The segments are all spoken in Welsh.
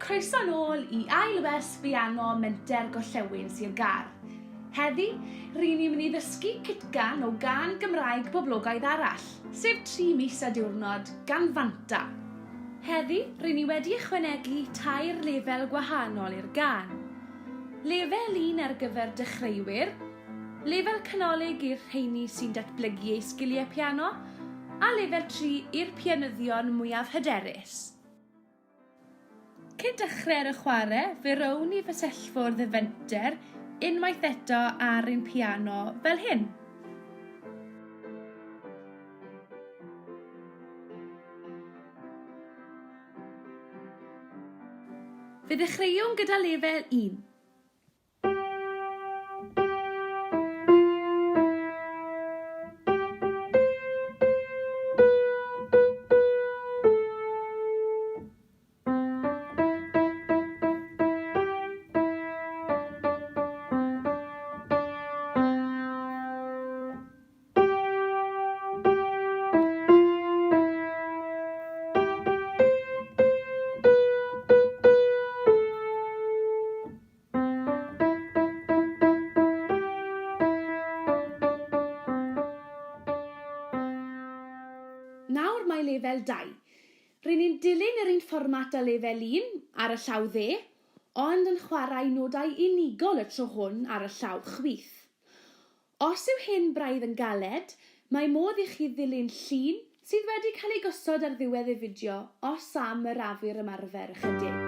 Croeso nôl i ail wers biano Menter Gorllewin Sir Gâr. Heddi, ry'n ni'n mynd i ddysgu cytgan o gân Gymraeg boblogaidd arall, sef Tri Mis a Diwrnod gan Fanta. Heddi, ry'n ni wedi ychwanegu tair lefel gwahanol i'r gân. Lefel un ar gyfer dechreuwyr, lefel canolig i'r rheini sy'n datblygu eu sgiliau piano, a lefel tri i'r pianyddion mwyaf hyderus. Cyn dechrau ar y chwarae, fe rown i fysellfwrdd y fenter unwaith eto ar ein piano fel hyn. Fe ddechreuwn gyda lefel 1. Nawr mae lefel 2. Ry'n ni'n dilyn yr un fformat â lefel 1 ar y llaw dde, ond yn chwarae nodau unigol y tro hwn ar y llaw chwith. Os yw hyn braidd yn galed, mae modd i chi ddilyn llun sydd wedi cael ei gosod ar ddiwedd y fideo os am arafu'r ymarfer ychydig.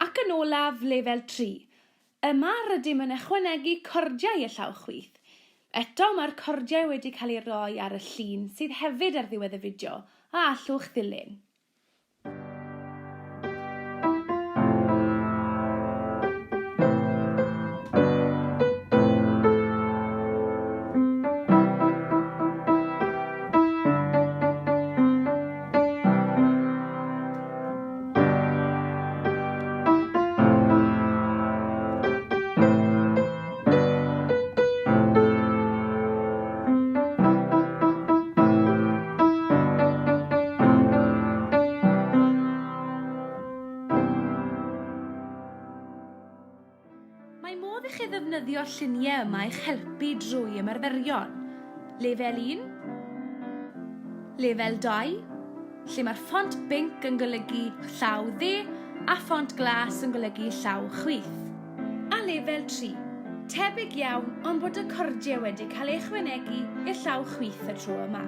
Ac yn olaf, lefel 3. Yma rydym yn ychwanegu cordiau y llaw chwith. Eto mae'r cordiau wedi cael eu rhoi ar y llun sydd hefyd ar ddiwedd y fideo, a allwch ddilyn. Mae modd i chi ddefnyddio'r lluniau yma i'ch helpu drwy ymarferion. Lefel 1, Lefel 2, lle mae'r ffont binc yn golygu llaw dde a ffont glas yn golygu llaw chwith. A lefel 3, tebyg iawn ond bod y cordiau wedi cael eu ychwanegu i'r llaw chwith y tro yma.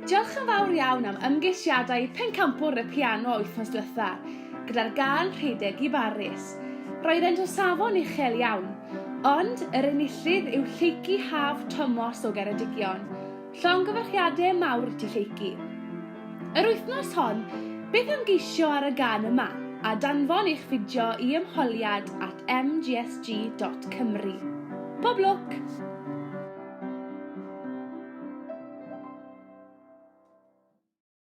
Diolch yn fawr iawn am ymgeisiadau Pencampwr y Piano wythnos diwetha, gyda'r gân Rhedeg i Baris. Roeddent o safon uchel iawn, ond yr enillydd yw Lleucu Haf Tomos o Geredigion. Llongyfarchiadau mawr i ti Lleucu. Yr wythnos hon, beth am geisio ar y gân yma, a danfon eich fideo i ymholiad at mgsg.cymru. Pob lwc!